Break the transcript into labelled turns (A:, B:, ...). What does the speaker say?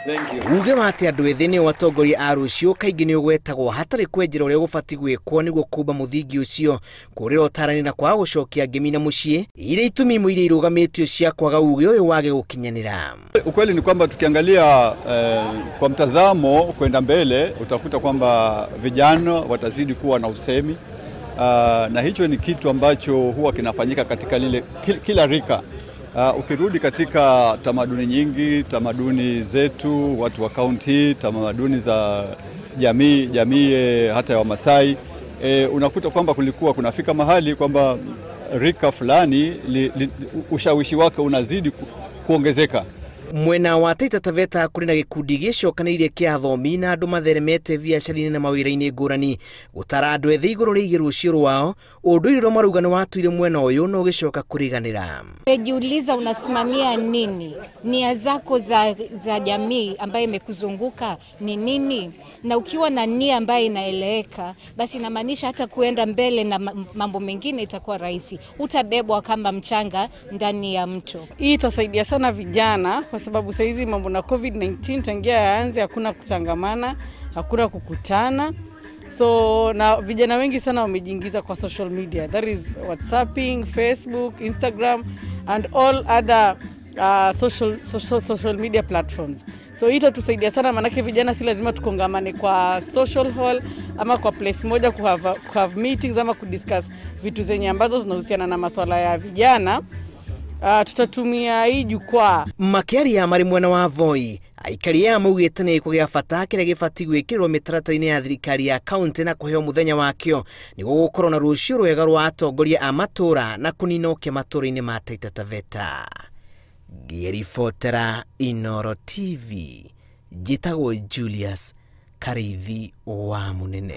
A: Uge wa atĩ andũ ethĩ nĩo atongoria a rũciũ kaingĩ nĩ ũgwetagwo hatarĩ kwenjera ũrĩa gũbatiĩ gwĩkwo nĩguo kũmba mũthingi ũcio, kũrĩra ũtarani na kwaga gũcokia ngemi na mũciĩ irĩ itũmi imwe iria irũgamĩtio cia kwaga uge ũyũ wage gũkinyanĩra.
B: Ukweli ni kwamba tukiangalia kwa mtazamo kwenda mbele utakuta kwamba vijana watazidi kuwa na usemi, na hicho ni kitu ambacho huwa kinafanyika katika lile kila rika. Ukirudi katika tamaduni nyingi, tamaduni zetu watu wa kaunti, tamaduni za jamii hata ya Wamasai, unakuta kwamba kulikuwa kunafika mahali kwamba rika fulani ushawishi wake unazidi kuongezeka.
A: Mwena wa Taita Taveta kũrĩ na gĩkundi gĩcokanĩrĩire kĩa athomi na andũ matheremete biacara-inĩ na mawĩra-inĩ ngũrani gũtara andũ ethĩ igũrũ rĩgiĩ rũciũ rwao. Ũndũire ũrĩa marauga nĩ watuire mwena ũyũ na ũgĩcoka kũriganĩra.
C: Umejiuliza unasimamia nini? Nia zako za jamii ambayo imekuzunguka ni nini? Na ukiwa na nia ambayo inaeleweka, basi inamaanisha hata kuenda mbele na mambo mengine itakuwa rahisi. Utabebwa kama mchanga ndani ya mto.
D: Hii itasaidia sana vijana kwa sababu saizi mambo na COVID-19 tangia yaanze hakuna kutangamana, hakuna kukutana. So na vijana wengi sana wamejiingiza kwa social media, that is WhatsApping, Facebook, Instagram and all other social media platforms. So hii itatusaidia sana manake vijana si lazima tukongamane kwa social hall ama kwa place moja ku have meetings ama kudiscuss vitu zenye ambazo zinahusiana na masuala ya vijana. Tutatumia hii jukwaa.
A: Makĩaria marĩ mwena wa Voi, aikari aya maugĩte nĩ kũgĩa bata kĩrĩa gĩbatiĩ gwĩkĩrwo mĩtaratara-inĩ ya thirikari ya kaunti na kũheo mũthenya wakĩo nĩguo gũkorwo na rũciũ rwega rwa atongoria a matũra na kũnina ũkĩa matũra-inĩ ma Taita Taveta. Ngĩribotera Inooro TV, njĩtagwo Julius Karithi wa Mũnene.